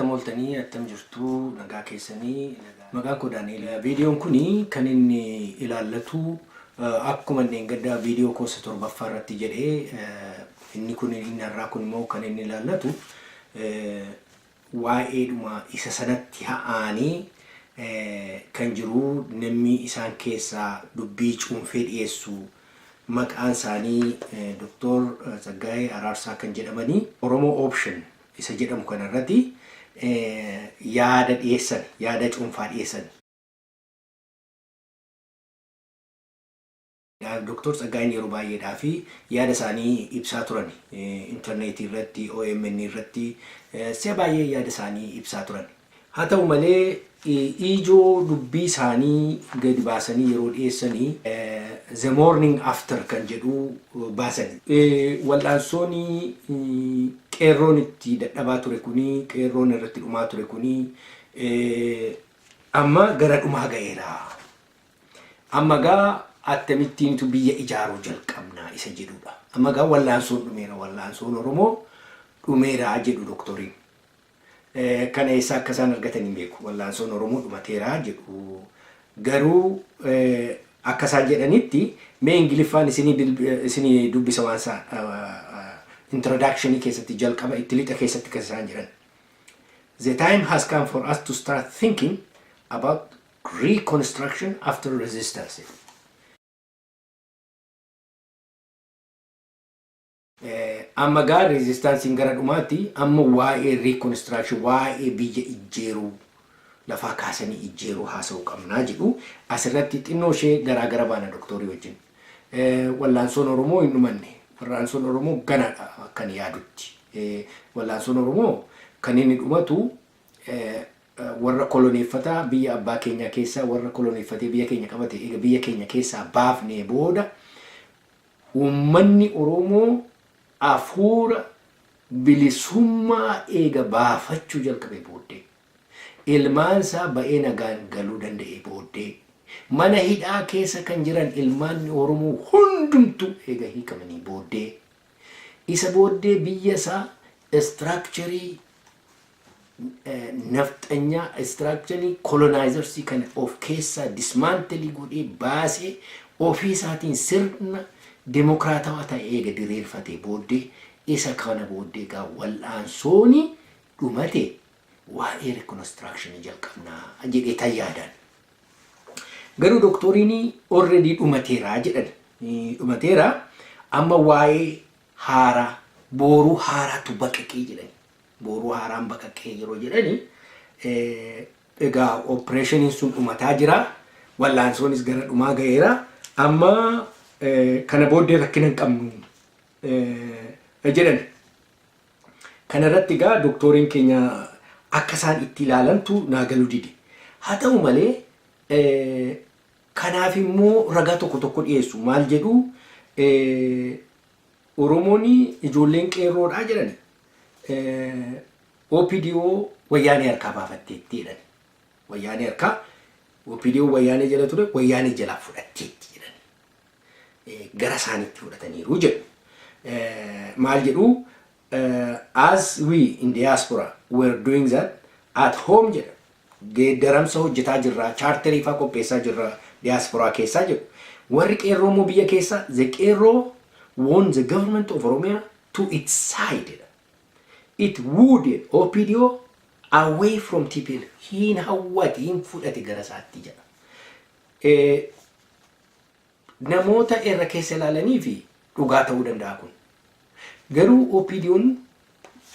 Attam ooltanii, attam jirtu, nagaa keessanii? Maqaan koo Daani'el. Viidiyoon kun kan inni ilaallatu, akkuma inni gaddaa viidiyoo koo isa torbaffaa irratti jedhee, inni kun, inni har'aa kun immoo kan inni ilaallatu waa'eedhuma isa sanatti ha'aanii kan jiru. Namni isaan keessaa dubbii cuunfee dhiyeessu maqaan isaanii Dr. Tsaggaayee Araarsaa kan jedhamanii Oromoo Option isa jedhamu kanarratti yaada dhiyeessan, yaada cuunfaa dhiyeessan. Dr. Tsaggaayeen yeroo baay'eedhaa fi yaada isaanii ibsaa turan, intarneetii irratti, OMN irratti si'a baay'ee yaada isaanii ibsaa turan. Haa ta'u malee, ijoo dubbii isaanii gadi baasanii yeroo dhiyeessanii "The Morning After" kan jedhu baasan. Wal'aansoon qeerroon itti dadhabaa ture kuni, qeerroon irratti dhumaa ture kuni amma gara dhumaa ga'eera. Amma gaa akkamittiintu biyya ijaaruu jalqabnaa isa jedhudha. Amma gaa wal'aansoon dhumeera, wal'aansoon Oromoo dhumeera jedhu doktoriin. Kana eessaa akka isaan argatan hin beeku. Wal'aansoon Oromoo dhumateera jedhu. Garuu akka isaan jedhanitti, mee Ingiliffaan isinii dubbisa, waan isaa introduction keessatti, jalqaba itti lixa keessatti kan isaan jedhan. "The time has come for us to start thinking about reconstruction after resistance." Amma gaa resistanceiin gara dhumaatti, amma waa'ee reconstruction, waa'ee biyya ijjeeruu, lafaa kaasanii ijjeeruu haasa'uu qabnaa jedhu. Asirratti xinnoo ishee garaagara baana doktoorii wajjin. Wallaansoon Oromoo hin dhumanne. Wallaansoon Oromoo ganaadha akkan yaadutti. Wallaansoon Oromoo kan inni dhumatu warra koloneeffataa biyya abbaa keenyaa keessaa, warra koloneeffatee biyya keenya qabate eega biyya keenya keessaa baafnee booda, uummanni Oromoo hafuura bilisummaa eega baafachuu jalqabe booddee, ilmaan isaa ba'ee nagaan galuu danda'e booddee, mana hidhaa keessa kan jiran ilmaan Oromoo hundumtuu eega hiikamanii booddee, isa booddee biyya isaa structure nafxanyaa, structure colonizersii kana of keessaa dismantle godhee baasee, ofii isaatiin sirna demokraatawaa ta'e eega diriirfatee booddee, isa kana booddee gaa wal'aansooni dhumate, waa'ee reconstruction jalqabnaa jedhee tan yaadan. Garuu doktoriin already dhumateeraa jedhan. Dhumateera, amma waa'ee haaraa, booruu haaraatu baqaqee jedhan. Booruu haaraan baqaqee yeroo jedhani, egaa operationiin sun dhumataa jira. Wallaansoonis gara dhumaa ga'eera. Amma kana booddee rakkina hin qabnu jedhan. Kana irratti egaa doktoriin keenya akka isaan itti ilaalantu naa galuu dide. Haa ta'u malee, kanaaf immoo ragaa tokko tokko dhiyeessu. Maal jedhu? Oromoon ijoolleen qeerroodhaa jedhani. OPDO Wayyaanee harkaa baafatteetti jedhani. Wayyaanee harkaa, OPDO Wayyaanee jala ture, Wayyaanee jalaa fudhatteetti jedhani. Gara isaaniitti fudhataniiru jedhu. Maal jedhu? "As we in diaspora were doing that at home" jedha. Geeddaramsa hojjetaa jirra, charterii faa qopheessaa jirra diasporaa keessaa jedhu. Warri qeerroo immoo biyya keessaa, "The qeerroo won the government of Oromia to its side" jedha. "It wooed OPDO away from TPLF." Hin hawwate, hin fudhate gara isaatti jedha. Namoota irra keessa ilaalanii fi dhugaa ta'uu danda'a kun. Garuu OPDO'n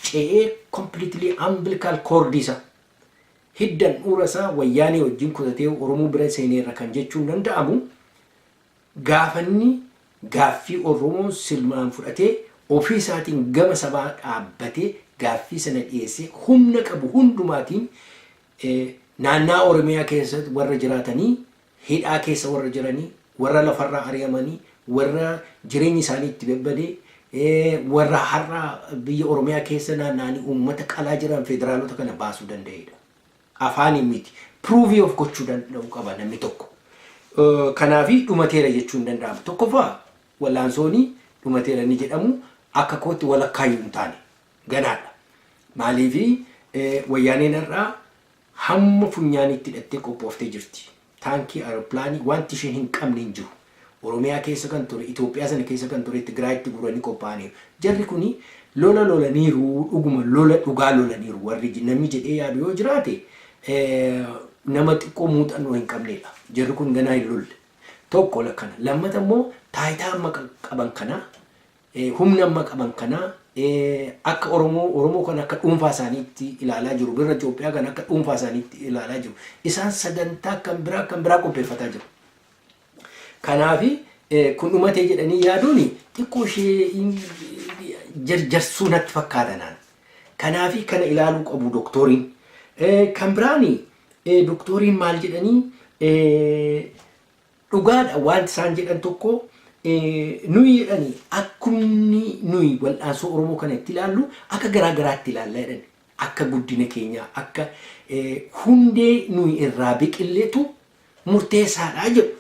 ce'ee completely umbilical cord isa, hiddan dhuura isaa Wayyaanee wajjin kutatee Oromoo bira seeneerra kan jechuun danda'amu gaafanni gaaffii Oromoo silmaan fudhatee, ofii isaatiin gama sabaa dhaabbatee, gaaffii sana dhiyeessee, humna qabu hundumaatiin naannaa Oromiyaa keessatti warra jiraatanii, hidhaa keessa warra jiranii, warra lafarraa ari'amanii, warra jireenyi isaanii itti babbadee, warra har'a biyya Oromiyaa keessa naanna'anii uummata qalaa jiran federaalota kana baasuu danda'edha. Afaaniin miti. Prove of gochuu danda'u qaba namni tokko. Kanaafi dhumateera jechuun hin danda'amu. Tokkoffaa, wallaansoonii dhumateera inni jedhamu akka kootti walakkaayyuu hin taane ganaadha. Maaliifi Wayyaaneen har'aa hamma funyaanitti hidhattee qophooftee jirti. Taankii, aeroplaanii, wanti isheen hin qabne hin jiru. Oromiyaa keessa kan ture, Itoophiyaa sana keessa kan ture, Tigraayitti guranii qophaa'aniiru. Jarri kuni lola lolaniiru, dhuguma lola dhugaa lolaniiru. Warri namni jedhee yaadu yoo jiraate, nama xiqqoo muuxannoo hin qabnedha. Jarri kun ganaa hin lolle. Tokko kana. Lammata immoo taayitaa amma qaban kana, humna amma qaban kana, akka Oromoo kan akka dhuunfaa isaaniitti ilaalaa jiru. Birra Itoophiyaa kan akka dhuunfaa isaaniitti ilaalaa jiru. Isaan sagantaa kan biraa qopheeffataa jiru. Kanaafi kun dhumatee jedhanii yaaduun xiqqoo ishee jarjarsuu natti fakkaata naan. Kanaafi kana ilaaluu qabu doktoriin. Kan biraani doktoriin maal jedhanii, dhugaadha wanti isaan jedhan tokko, nuyi jedhanii akkumni nuyi wal'aansoo Oromoo kana itti ilaallu akka garaa garaatti ilaalla jedhan. Akka guddina keenyaa, akka hundee nuyi irraa biqilleetu murteessaadha jedhu.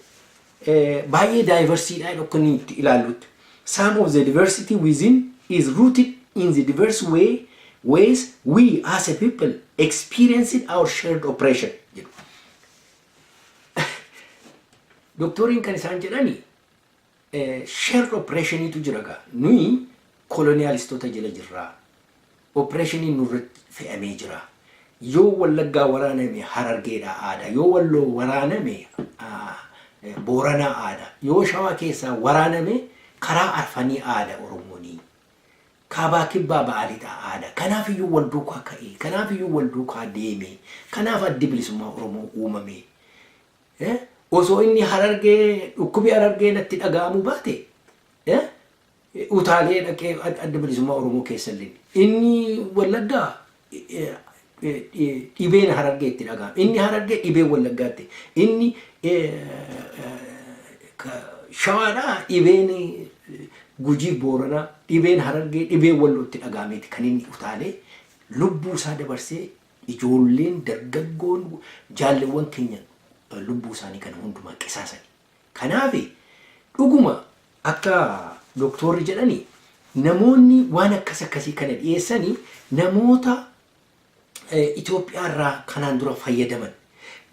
Baay'ee diversitydha jedhu akka inni itti ilaallutti. Some of the diversity within is rooted in the diverse ways we as a people experienced our shared oppression jedhu. Doktoriin kan isaan jedhani shared oppressioniitu jira gaa. Nuyi koloniyaalistoota jala jirraa. Oppressioniin nurratti fe'amee jira. Yoo Wallaggaa waraaname, Harargeedha aada. Yoo Walloo waraaname, Booranaa aada. Yoo Shawaa keessaa waraaname, karaa arfanii aada Oromoonii. Kaabaa, kibbaa, ba'aa, lixaa aada. Kanaaf iyyuu wal duukaa ka'ee, kanaaf iyyuu wal duukaa deeme, kanaaf Addi Bilisummaa Oromoo uumame. Osoo inni Harargee, dhukkubi Harargee natti dhaga'amuu baate, utaalee dhaqee Adda Bilisummaa Oromoo keessa illee. Inni Wallaggaa dhibeen Harargee itti dhaga'ama. Inni Harargee dhibeen Wallaggaatti. Inni Shawaadhaa dhibeen Gujii, Booranaa, dhibeen Harargee, dhibeen Wallootti dhaga'ameeti kan inni utaalee lubbuu isaa dabarsee, ijoolleen dargaggoon jaalleewwan keenya lubbuu isaanii kana hundumaa qisaasani. Kanaaf dhuguma akka doktorri jedhani, namoonni waan akkas akkasii kana dhiyeessanii namoota Itoophiyaa irraa kanaan dura fayyadaman,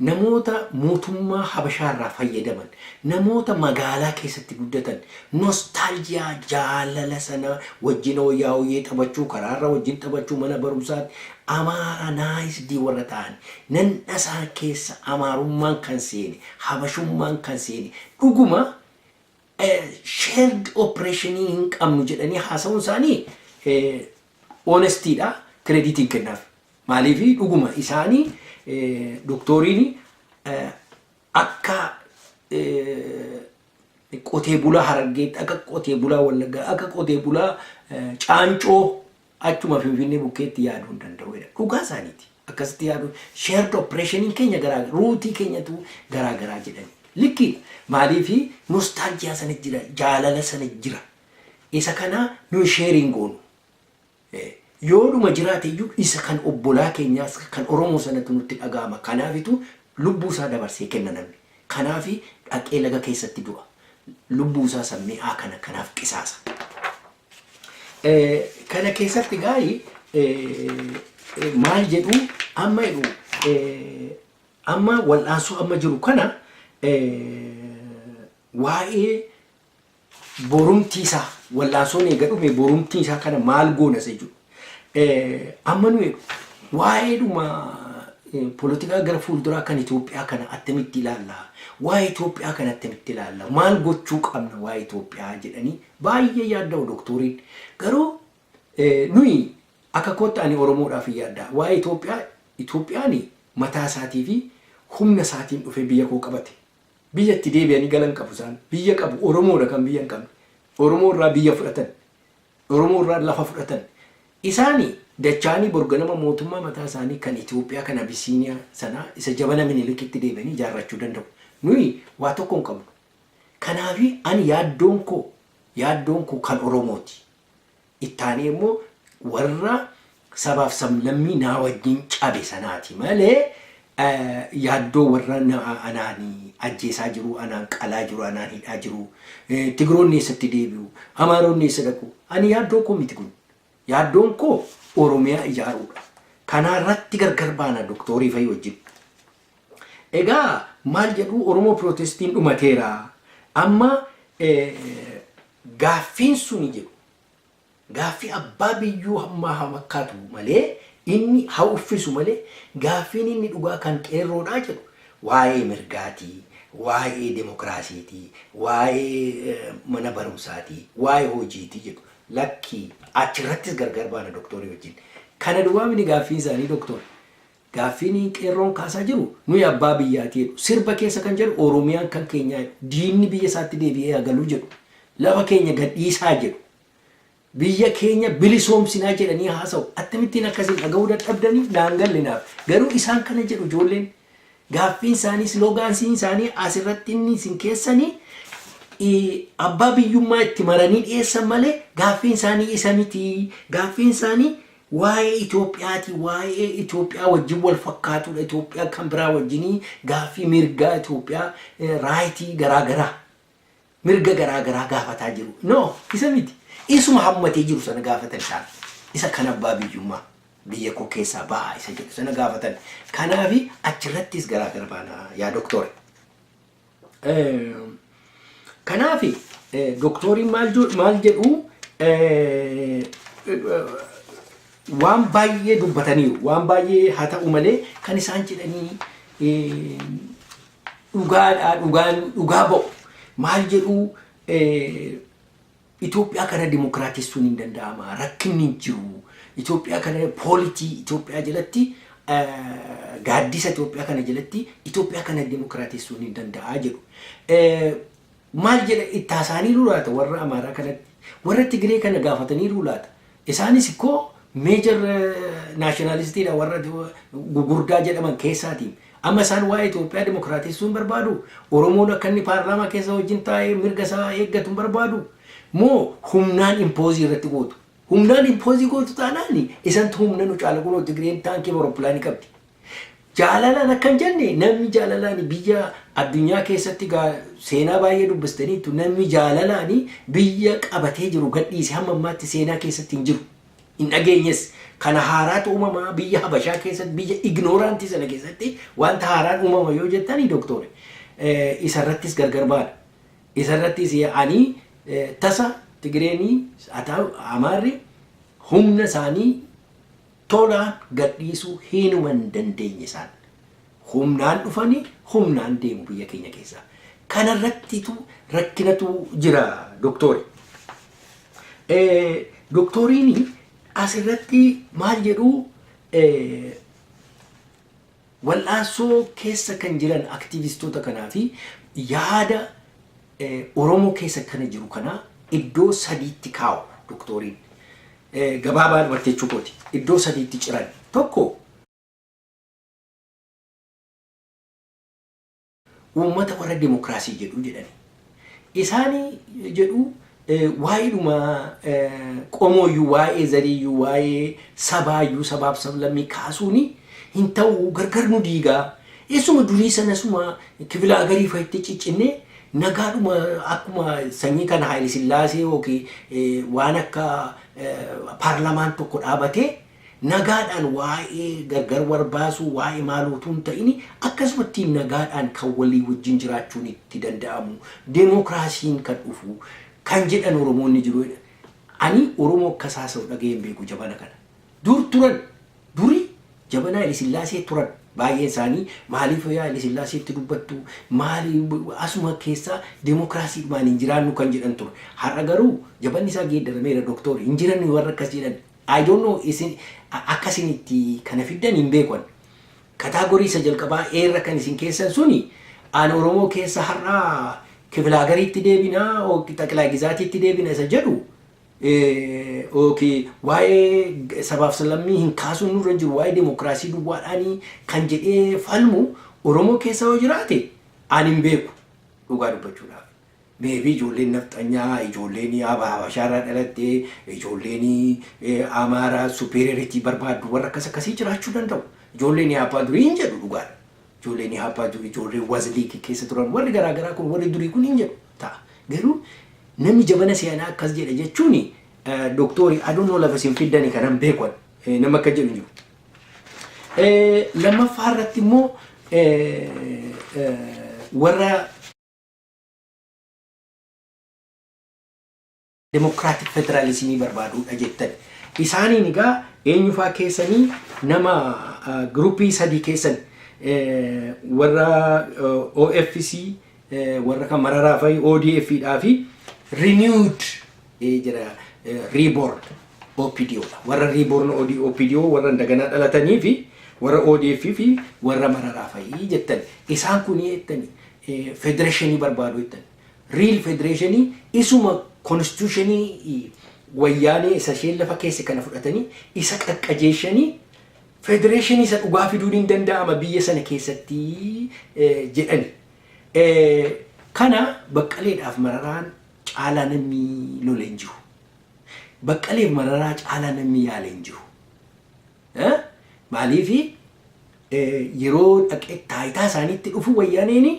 namoota mootummaa Habashaa irraa fayyadaman, namoota magaalaa keessatti guddatan, nostalgia, jaalala sana wajjin hooyyaa hooyyee taphachuu, karaarra wajjin taphachuu, mana barumsaatti Amharanized warra ta'an, nanna isaa keessa Amaarummaan kan seene, Habashummaan kan seene, dhuguma shared oppressionii hin qabnu jedhanii haasa'uun isaanii honestydha, creditiin kennaaf. Maaliif dhuguma isaanii doktoriin akka qotee bulaa Harargeetti, akka qotee bulaa Wallaggaa, akka qotee bulaa Caancoo achuma Finfinnee bukkeetti yaaduu hin danda'u. Dhugaa isaaniiti. Akkasitti yaaduu shared oppressioniin keenya garaa, rootii keenyatu garaa garaa jedhani. Likkiidha. Maaliif nostalgia sana jira, jaalala sana jira. Isa kana nuyi shareiin goonu. Yoodhuma jiraate iyyuu isa kan obbolaa keenyaas kan Oromoo sanatu nutti dhaga'ama. Kanaafitu lubbuu isaa dabarsee kenna namni. Kanaafi dhaqee laga keessatti du'a. Lubbuu isaa sammi'aa kana kanaaf qisaasa. Kana keessatti gaayi maal jedhu amma jedhu, amma wal'aansoo amma jiru kana, waa'ee borumtii isaa, wal'aansoon eega dhume borumtii isaa kana maal goona isa jedhu. Amma nu jedhu waa'eedhuma poolitikaa gara fuulduraa kan Itoophiyaa kana attamitti ilaalla? Waa'ee Itoophiyaa kana attamitti ilaalla? Maal gochuu qabna waa'ee Itoophiyaa jedhanii baay'ee yaadda'u doktoriin. Garuu nuyi akka kootti ani Oromoodhaaf hin yaadda. Waa'ee Itoophiyaa, Itoophiyaan mataa isaatii fi humna isaatiin dhufee biyya koo qabate. Biyya itti deebi'anii galan qabu isaan. Biyya qabu, Oromoodha kan biyya hin qabne. Oromoo irraa biyya fudhatan. Oromoo irraa lafa fudhatan. Isaani dachaanii borganama mootummaa mataa isaanii kan Itoophiyaa kan Abisiiniyaa sanaa isa jabana Minilikitti deebi'anii ijaarrachuu danda'u. Nuyi waa tokko hin qabnu. Kanaafi ani yaaddoon koo kan Oromooti. Ittaanee immoo warra sabaaf sablammii naa wajjin cabe sanaati malee, yaaddoo warra anaan ajjeesaa jiru, anaan qalaa jiru, anaan hidhaa jiru, Tigiroonni eessatti deebi'u, Amaaronni eessa dhaqu, ani yaaddoo koo miti kun. Yaaddoon koo Oromiyaa ijaaruudha. Kanaarratti gargar baana doktoorii fa'i wajjin. Egaa maal jedhu? Oromoo protestiin dhumateera. Amma gaaffiin suni jedhu gaaffii abbaa biyyuu hammaa haa fakkaatu malee, inni haa uffisu malee, gaaffiin inni dhugaa kan qeerroodhaa jedhu waa'ee mirgaatii, waa'ee demokiraasiitii, waa'ee mana barumsaatii, waa'ee hojiitii jedhu. Lakkii, achirrattis gargar baana doktoorii wajjin. Kana duwwaa mini gaaffiin isaanii, doktor. Gaaffiin qeerroon kaasaa jiru nuyi abbaa biyyaati jedhu. Sirba keessa kan jedhu Oromiyaan kan keenyaa jedhu. Diinni biyya isaatti deebi'ee haa galuu jedhu. Lafa keenya gadhiisaa jedhu. Biyya keenya bilisoomsinaa jedhanii haasa'u. Akkamittiin akkasiin dhaga'uu dadhabdanii naan galle naaf. Garuu isaan kana jedhu ijoolleen. Gaaffiin isaanii, slogansiin isaanii asirratti inni isin keessanii abbaa biyyummaa itti maranii dhiyeessan malee gaaffiin isaanii isa miti. Gaaffiin isaanii waa'ee Itoophiyaati. Waa'ee Itoophiyaa wajjin wal fakkaatudha. Itoophiyaa kan biraa wajjinii gaaffii mirgaa Itoophiyaa, rightii garaagaraa, mirga garaagaraa gaafataa jiru. No, isa miti. Isuma hammatee jiru sana gaafatan isaan. Isa kan abbaa biyyummaa biyya koo keessaa ba'a isa jedhu sana gaafatan. Kanaafi achirrattis garaagara baana, yaa doktoore. Kanaafi doktoriin maal jedhu? Waan baay'ee dubbataniiru. Waan baay'ee haa ta'u malee kan isaan jedhanii dhugaadha, dhugaan dhugaa ba'u. Maal jedhu? Itoophiyaa kana dimokiraatessuun hin danda'ama. Rakkinni hin jiru. Itoophiyaa kana polity Itoophiyaa jalatti, gaaddisa Itoophiyaa kana jalatti Itoophiyaa kana dimokiraatessuun hin danda'a jedhu. Maal jedha? Itti haasa'aniiru laata warra Amaaraa kanatti? Warra Tigree kana gaafataniiru laata? Isaanis ikkoo major nationalistiidha, warra gugurdaa jedhaman keessaatiin. Amma isaan waa'ee Itoophiyaa dimokiraatessuu hin barbaadu? Oromoon akka inni paarlaamaa keessa wajjin taa'ee mirga isaa eeggatu hin barbaadu? Moo humnaan impose irratti gootu? Humnaan impose gootu taanaan isantu humna nu caala. Kunoo Tigreen taankii awurooppilaanii qabdi. Jaalalaan akkan jenne, namni jaalalaan biyya addunyaa keessatti seenaa baay'ee dubbistaniittu, namni jaalalaan biyya qabatee jiru gadhiise hamma ammaatti seenaa keessatti hin jiru. Hin dhageenyes. Kana haaraatu uumamaa biyya Habashaa keessatti, biyya ignorantii sana keessatti wanta haaraan uumama yoo jettanii, doktoore, isarrattis gargar baana. Isarrattis ani tasa Tigireenii haa ta'u Amaarri humna isaanii tolaan gadhiisuu hinuma hin dandeenye isaan. Humnaan dhufanii humnaan deemu biyya keenya keessaa. Kanarrattitu rakkinatu jira, doktoori. Doktoriin asirratti maal jedhu? Wal'aansoo keessa kan jiran aktiivistoota kanaa fi yaada Oromoo keessa kana jiru kana iddoo sadiitti kaa'u doktoriin. Gabaabaa jechuu kooti. Iddoo sadiitti ciran. Tokko, uummata warra dimokiraasii jedhu jedhani. Isaanii jedhu waa'eedhuma qomooyyuu, waa'ee zariiyyuu, waa'ee sabaayyuu, sabaaf sablammii kaasuuni hin ta'u, gargar nu diigaa. Isuma durii sanasuma kifilaa garii fa'itti ciccinnee nagaadhuma akkuma sanyii kana Haayile Sillaasee yookiin waan akka paarlaamaan tokko dhaabatee nagaadhaan waa'ee gargar war baasuu, waa'ee maalootuu hin ta'ini, akkasumatti nagaadhaan kan walii wajjin jiraachuun itti danda'amu, deemokiraasiin kan dhufu kan jedhan Oromoonni jiru. Ani Oromoo akkas haasa'u dhaga'ee hin beeku jabana kana. Dur turan, duri jabana Haayile Sillaasee turan baay'een isaanii. Maaliif yaa Haayile Sillaaseetti dubbattu, maali, asuma keessaa deemokiraasiidhumaan hin jiraannu kan jedhan ture. Har'a garuu jabanni isaa geeddarameera, doktori, hin jiran warra akkas jedhan. I don't know, isin akkasin itti kana fiddan hin beekan. Category isa jalqabaa eerra kan isin keessan suni an Oromoo keessa har'aa kifilaagariitti deebinaa xaqilaa gizaatiitti deebina isa jedhu yookiin waa'ee sabaaf sablammii hin kaasuun nurra jiru, waa'ee demokiraasii duwwaadhaanii kan jedhee falmu Oromoo keessa yoo jiraate ani hin beeku dhugaa dubbachuudhaaf. Maybe ijoolleen nafxanyaa, ijoolleen Habashaarraa dhalattee, ijoolleen Amaaraa superiority barbaaddu warra akkas akkasii jiraachuu danda'u. Ijoolleen abbaa durii hin jedhu, dhugaadha. Ijoolleen abbaa durii, ijoolleen wazliikii keessa turan, warri garaagaraa kun, warri durii kun hin jedhu ta'a. Garuu namni jabana seenaa akkas jedhe jechuun, doktoorii, aduunoo lafa isin fiddani kanan beekan nama akka jedhu hin jiru. Lammaffaa irratti immoo warra democratic federalismii barbaadudha jettan. Isaaniin egaa eenyufaa keessanii nama groupii sadii keessan, warra OFC, warra kan Mararaa fa'i, ODF dhaa fi renewed jira reborn OPDO dha. Warra reborn OPDO, warra daganaa dhalatanii fi warra ODF fi warra Mararaa fa'i jettan. Isaan kun jettani federationii barbaadu jettan. Real federationii isuma constitutionii Wayyaanee isa isheen lafa keesse kana fudhatanii isa qaqqajeeshanii federationii isa dhugaa fiduun hin danda'ama biyya sana keessatti jedhani. Kana Baqqaleedhaaf Mararaan caalaa namni lole hin jiru. Baqqaleef Mararaa caalaa namni yaale hin jiru. Maaliifi yeroo dhaqee taayitaa isaaniitti dhufu Wayyaaneeni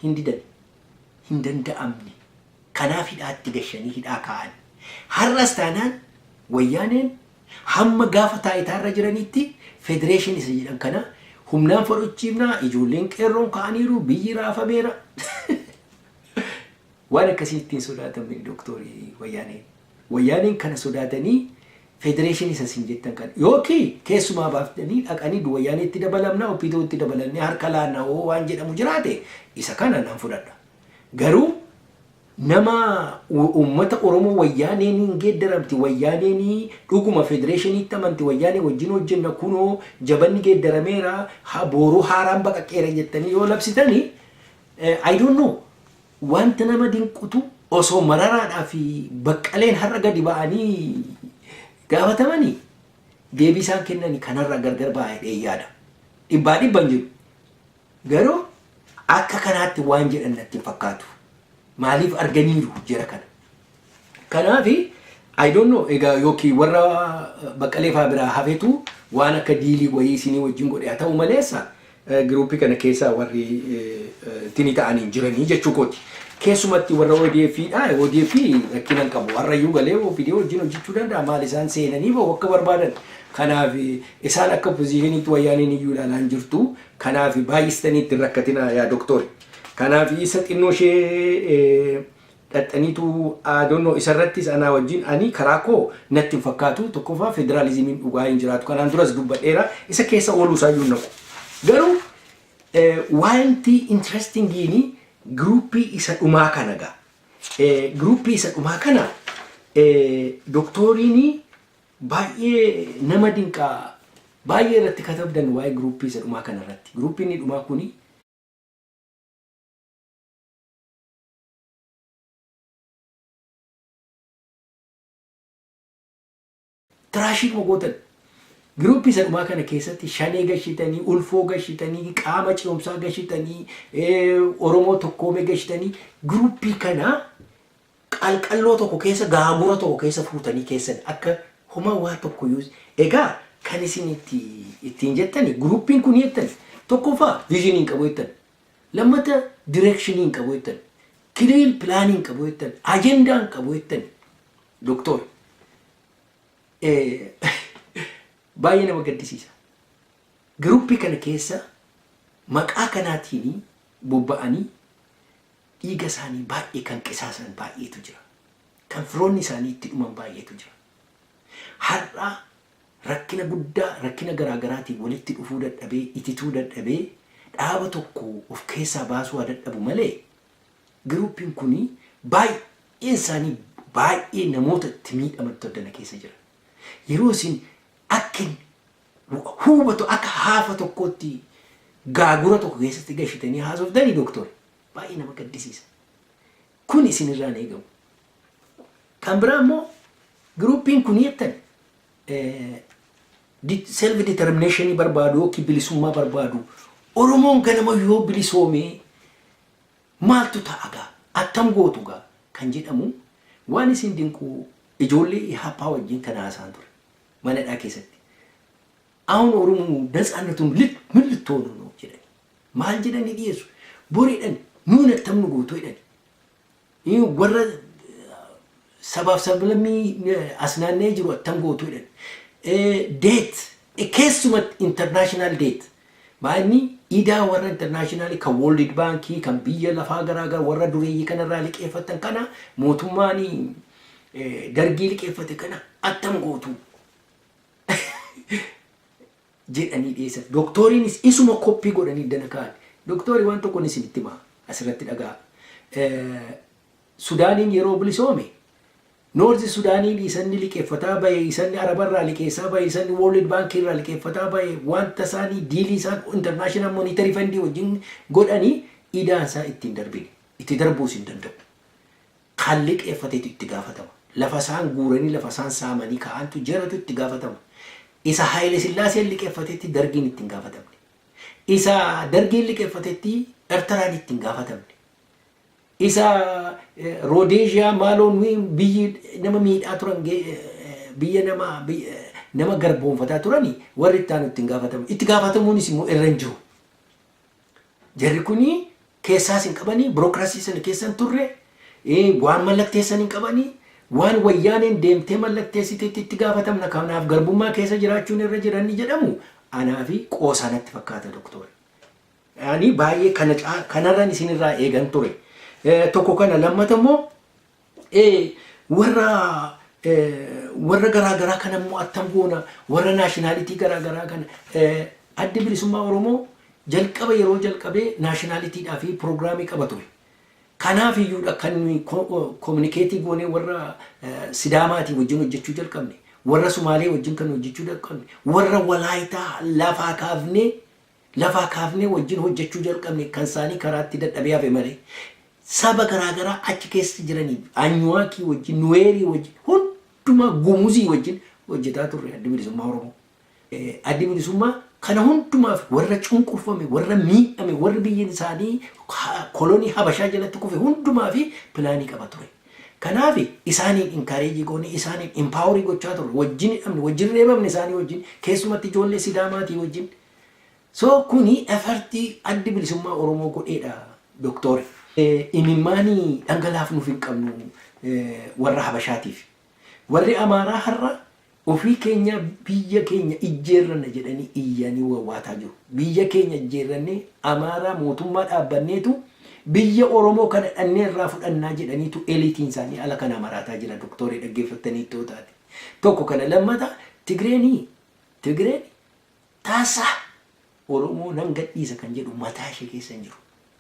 hin didan. Hin danda'amne. Kanaaf hidhaatti gashanii hidhaa kaa'an. Har'as taanaan Wayyaaneen hamma gaafa taayitaarra jiranitti federation isa jedhan kana humnaan fudhachiifnaa, ijoolleen qeerroon ka'aniiru, biyyi raafameera. Waan akkasii ittiin sodaatamne, dooktorii, Wayyaaneen. Wayyaaneen kana sodaatanii federation isa isin jettan kana yookiin keessumaa baaftanii dhaqanii Wayyaaneetti dabalamna, OPDOtti dabalannee harka laanna hoo waan jedhamu jiraate, isa kana nan fudhadha. Garuu nama uummata Oromoo Wayyaaneen hin geeddaramti, Wayyaaneen dhuguma federationiitti amanti, Wayyaanee wajjin hojjenna, kunoo jabanni geeddarameera, booruu haaraan baqaqeera jettanii yoo labsitanii, I don't know, wanta nama dinqutu osoo Mararaadhaa fi Baqqaleen har'a gadi ba'anii gaafatamanii deebii isaan kennanii kanarraa gargar ba'aa yaada. Dhibbaa dhibban jiru. Garuu akka kanaatti waan jedhan natti hin fakkaatu. Maaliif arganiiru jara kana. Kanaafi I don't know, egaa yookiin warra Baqqalee fa'aa biraa hafetu waan akka dealii wayii isinii wajjin godhe haa ta'u maleessa, groupii kana keessaa warri tini ta'anii jiranii jechuu kooti. Keessumatti warra ODF dha. ODF rakkina hin qabu. Har'ayyuu galee OPD wajjin hojjechuu danda'a. Maal isaan seenanii bahu akka barbaadan. Kanaaf isaan akka oppositioniitti Wayyaaniin iyyuu ilaalaa hin jirtu. Kanaaf baay'istanii ittiin rakkatina yaa doktori. Kanaaf isa xinnoo ishee dhaxxaniitu aadonnoo isarrattis anaa wajjin ani karaa koo natti hin fakkaatu. Tokkoffaa, federaalizimiin dhugaa hin jiraatu. Kanaan duras dubbadheera. Isa keessa ooluu isaa iyyuu hin naqu. Garuu wanti interestingiin groupii isa dhumaa kana gaa. Groupii isa dhumaa kana, doktoriin, baay'ee nama dinqaa, baay'ee irratti katabdan waa'ee groupii isa dhumaa kana irratti. Groupiin inni dhumaa kuni trashii gootan. Groupii isa dhumaa kana keessatti Shanee gashitanii, Ulfoo gashitanii, qaama ce'umsaa gashitanii, Oromoo Tokkoomee gashitanii, groupii kana qalqalloo tokko keessa, gaagura tokko keessa fuutanii keessan akka homaa waa tokko iyyuu. Egaa kan isin ittiin jettani, groupiin kun jettan, tokkoffaa visionii hin qabu jettan, lammata directionii hin qabu jettan, clear planii hin qabu jettan, agendaa hin qabu jettan. Doktor, baay'ee nama gaddisiisa. Groupii kana keessa maqaa kanaatiin bobba'anii dhiiga isaanii baay'ee kan qisaasan baay'eetu jira. Kan firoonni isaanii itti dhuman baay'eetu jira. Har'a rakkina guddaa, rakkina garaagaraatiin walitti dhufuu dadhabee, itituu dadhabee, dhaaba tokko of keessaa baasuu haa dadhabu malee, groupiin kun baay'een isaanii baay'ee namoota itti miidhamantu addana keessa jira. Yeroo isin akka hubatu akka haafa tokkootti gaagura tokko keessatti gashitanii haasoftanii, doktor, baay'ee nama gaddisiisa. Kun isinirraan eegamu. Kan biraa immoo groupiin kun jettan self determination barbaadu yookiin bilisummaa barbaadu. Oromoon ganama yoo bilisoomee maaltu ta'a gaa, attam gootu gaa kan jedhamu, waan isin dinqu ijoollee Ihappaa wajjin kan haasa'an ture manadhaa keessatti. አሁን ኦሮሞ ነፃነቱን ምን ልትሆኑ ነው jedhani. Maal jedhanii dhiyeessu? Boriidhaan nuun attam nu gootu jedhani. Warra sabaaf sablammii as naanna'ee jiru attam gootu jedhani. Deet Keessumatti international debt. Maanni idaa warra international kan World Baankii, kan biyya lafaa garaagaraa, warra dureeyyii kanarraa liqeeffatan kana, mootummaan Dargii liqeeffate kana attam gootu jedhanii dhiyeessan. Doktoriinis isuma copy godhanii dana ka'an. Doktorii, waan tokko isinitti himaa, asirratti dhagaa. Sudaaniin yeroo bilisoome North Sudaaniin isanni liqeeffataa bahe, isanni Arabarraa liqeessaa bahe, isanni World Bank irraa liqeeffataa bahe, wanta isaanii deal isaan International Monetary Fund wajjin godhanii idaan isaa ittiin darbine. Itti darbuus hin danda'u. Kan liqeeffateetu itti gaafatama. Lafa isaan guuranii, lafa isaan saamanii ka'antu jaratu itti gaafatama. Isa Haayile Sillaaseen liqeeffatetti Dargiin ittiin gaafatamne. Isa Dargiin liqeeffatetti Ertiraan ittiin gaafatamne. Isa Roodeeshiyaa maaloon biyyi nama miidhaa turan, biyya nama garboonfataa turani, warri itti aanu ittiin gaafatamu. Itti gaafatamuunis immoo irra hin jiru. Jarri kuni keessaas hin qabanii, bureaucracy sana keessa hin turre, waan mallatteessan hin qabanii, waan Wayyaaneen deemtee mallatteessiteetti itti gaafatamna, kanaaf garbummaa keessa jiraachuun irra jiran jedhamu anaa fi qoosaa natti fakkaata, doktora. Ani baay'ee kana kanarran isinirraa eegan ture. Tokko kana. Lammata immoo warra garaagaraa kana immoo attam goona? Warra nationality garaagaraa kana, Addi Bilisummaa Oromoo jalqaba yeroo jalqabee nationalitydhaa fi piroogiraamii qaba ture. Kanaaf iyyuudha kan nuyi communicate goonee warra Sidaamaatii wajjin hojjechuu jalqabne, warra Sumaalee wajjin kan hojjechuu jalqabne, warra Walaayitaa lafaa kaafnee wajjin hojjechuu jalqabne, kan isaanii karaatti dadhabee hafe malee. Saba garaagaraa achi keessa jiranii Anyuwaakii wajjin, Nuweerii wajjin, hundumaa Gumuzii wajjin hojjetaa turre Addi Bilisummaa Oromoo. Addi Bilisummaa kana hundumaaf warra cunqurfame, warra miidhame, warri biyyi isaanii kolonii Habashaa jalatti kufe hundumaa fi plan qaba ture. Kanaaf isaaniin encourage goone, isaaniin empower gochaa turre, wajjin hidhamne, wajjin reebamne isaanii wajjin, keessumatti ijoollee Sidaamaatii wajjin. So kuni effort Addi Bilisummaa Oromoo godheedha, doktoori. Imimmaanii dhangalaafnuuf hin qabnu warra Habashaatiif. Warri Amaaraa har'a ofii keenya biyya keenya ijjeerranna jedhanii iyyanii wawwaataa jiru. Biyya keenya ijjeerrannee Amaaraa mootummaa dhaabbanneetu biyya Oromoo kana dhannee irraa fudhannaa jedhaniitu eliteiin isaanii ala kana maraataa jira, doktoorii, dhaggeeffattanii ittoo taate. Tokko kana. Lammata Tigreen tasa Oromoo nan gadhiisa kan jedhu mataa ishee keessa hin jiru.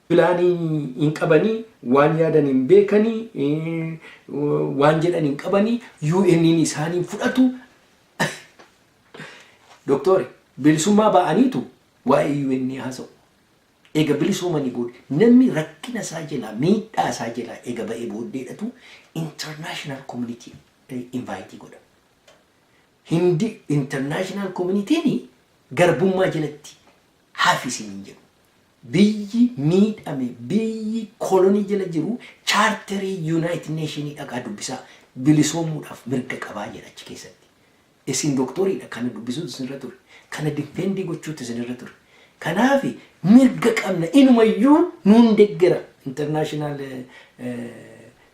Plan hin qabanii, waan yaadan hin beekanii, waan jedhan hin qabanii, UN'n isaanii fudhatu. Doktori, bilisummaa ba'aniitu waa'ee UN haasa'u. Eega bilisoomanii booda, namni rakkina isaa jalaa, miidhaa isaa jalaa eega ba'ee booddeedhatu international community invite godha. Hindi international communityn garbummaa jalatti hafi hin jedhu. Biyyi miidhame, biyyi kolonii jala jiru, charter United Nation dhaqaa dubbisaa, bilisoomuudhaaf mirga qabaa jedha achi keessatti. Isin doktoriidha, kana dubbisuutu isinirra ture. Kana defend gochuutu isinirra ture. Kanaaf mirga qabna, inumayyuu nuun deggera,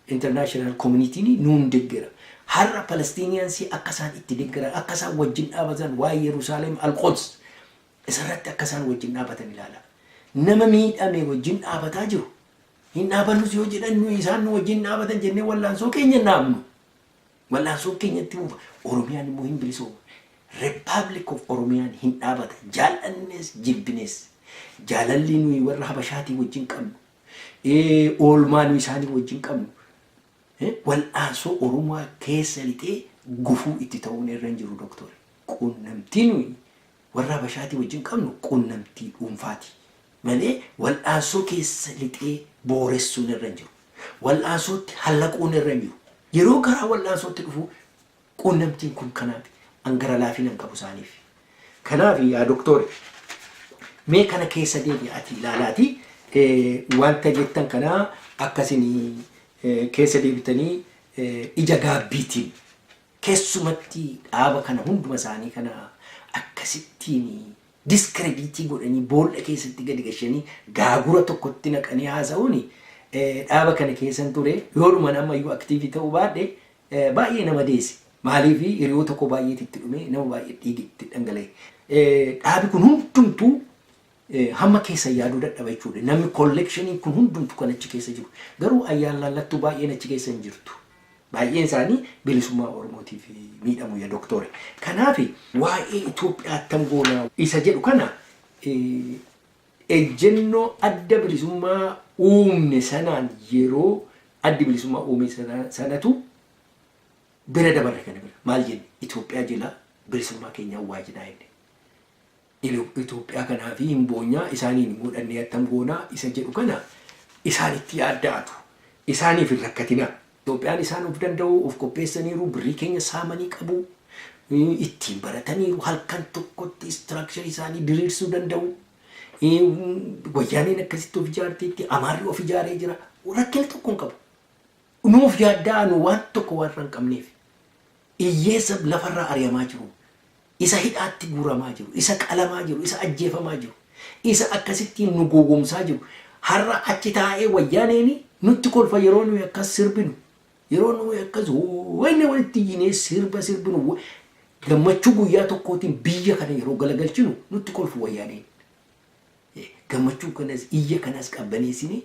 international communityn nuun deggera. Har'a Palestinians akka isaan itti deggeran, akka isaan wajjin dhaabatan, waa'ee Yerusaalem, Alqods isarratti akka isaan wajjin dhaabatan ilaala. Nama miidhame wajjin dhaabataa jiru. Hin dhaabannus yoo jedhan, nu isaan nu wajjin dhaabatan jennee wallaansoo keenya hin dhaabnu. Wallaansoo keenyatti fufa. Oromiyaan immoo hin bilisooma. Republic of Oromiyaan hin dhaabata. Jaallannees jibbines. Jaalalli nuyi warra Habashaatii wajjin qabnu, oolmaa nuyi isaanii wajjin qabnu, wal'aansoo Oromoo keessa lixee gufuu itti ta'uun irra hin jiru, doktori. Quunnamtii nuyi warra Habashaatii wajjin qabnu quunnamtii dhuunfaati. Malee wal'aansoo keessa lixee booressuun irra hin jiru. Wal'aansootti hallaquun irra hin jiru. Yeroo karaa wal'aansootti dhufu quunnamtiin kun kanaaf angara laafina hin qabu isaaniif. Kanaaf yaa doktori, mee kana keessa deebi'aatii ilaalaati wanta jettan kanaa akkasin keessa deebitanii ija gaabbiitiin, keessumatti dhaaba kana hunduma isaanii kana akkasittiin discredit godhanii, boolla keessatti gadi gashanii, gaagura tokkotti naqanii haasa'uun, dhaaba kana keessan ture, yoodhuma ammayyuu active ta'uu baadhe, baay'ee nama deesse. Maaliif hiriyoota koo baay'eetu itti dhume, nama baay'ee dhiigi itti dhangala'e. Dhaabi kun hundumtuu hamma keessa yaaduu dadhaba jechuudha. Namni collectioniin kun hundumtuu kan achi keessa jiru. Garuu ayyaan laallattuu baay'een achi keessa hin jirtu. Baay'een isaanii bilisummaa Oromootiif miidhamu ya doktoore. Kanaaf waa'ee Itoophiyaa attam goonaa isa jedhu kana ejjennoo adda bilisummaa uumne sanaan, yeroo addi bilisummaa uume sanatu bira dabarre. Kana bira maal jenne? Itoophiyaa jala bilisummaa keenya waajinaa jenne. Itoophiyaa kanaa fi hin boonyaa isaaniin immoo dhannee attam goonaa isa jedhu kana isaanitti yaadda'atu. Isaaniif hin rakkatinaa. Itoophiyaan isaan of danda'u, of qopheessaniiru, birrii keenya saamanii qabu, ittiin barataniiru, halkan tokkotti structure isaanii diriirsuu danda'u. Wayyaaneen akkasitti of ijaarteetti, Amaarri of ijaaree jira. Rakkina tokko hin qabu. Nuuf yaaddaa nu waan tokko waan hin qabneef. Hiyyeessa lafarraa ari'amaa jiru. Isa hidhaatti guuramaa jiru. Isa qalamaa jiru. Isa ajjeefamaa jiru. Isa akkasittiin nu gowwomsaa jiru. Har'a achi taa'ee Wayyaaneen nutti kolfa yeroo nuyi akkas sirbinu. Yeroo nuyi akkas wayne walitti iyyinee sirba sirbinu, gammachuu guyyaa tokkootiin biyya kana yeroo galagalchinu nutti kolfu Wayyaaneen. Gammachuu kanas, iyya kanas qabbaneessinee,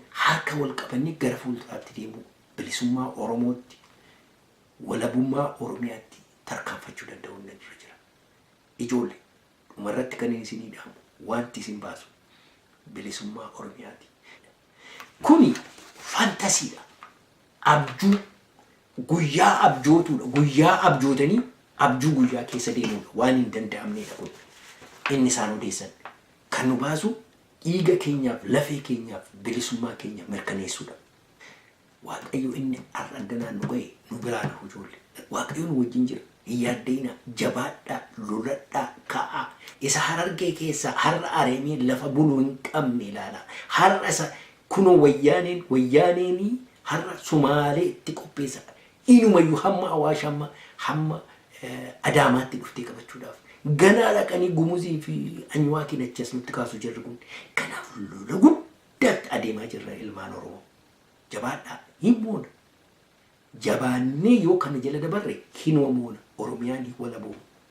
harka wal qabannee gara fuulduraatti deemuu, bilisummaa Oromootti, walabummaa Oromiyaatti tarkaanfachuu danda'uun irra jira. Ijoollee, dhumarratti kan inni isinii dhaamu, wanti isin baasu bilisummaa Oromiyaati. Kuni fantasydha. Abjuu guyyaa abjootuudha. Guyyaa abjootanii abjuu guyyaa keessa deemuudha. Waan hin danda'amnedha kun. Inni isaan odeessan. Kan nu baasu dhiiga keenyaaf, lafee keenyaaf, bilisummaa keenya mirkaneessuudha. Waaqayyo inni har'a addanaan nu ga'e nu biraa nafu, ijoollee. Waaqayyo nu wajjin jira. Hin yaaddeenaa, jabaadhaa, loladhaa, ka'aa. Isa Harargee keessaa har'a areemee lafa buluu hin qabne ilaalaa. Har'a isa kunoo Wayyaaneenii har'a Sumaalee itti qopheessa. Inumayyuu hamma Awaash, hamma Adaamaatti dhuftee qabachuudhaaf. Ganaa dhaqanii Gumuzii fi Anyuwaakiin achi as nutti kaasu jirri kun. Kanaaf lola guddaatti adeemaa jirra, ilmaan Oromoo. Jabaadhaa, hin moona. Jabaannee yoo kana jala dabarre hinuma moona. Oromiyaan hin walaboomti.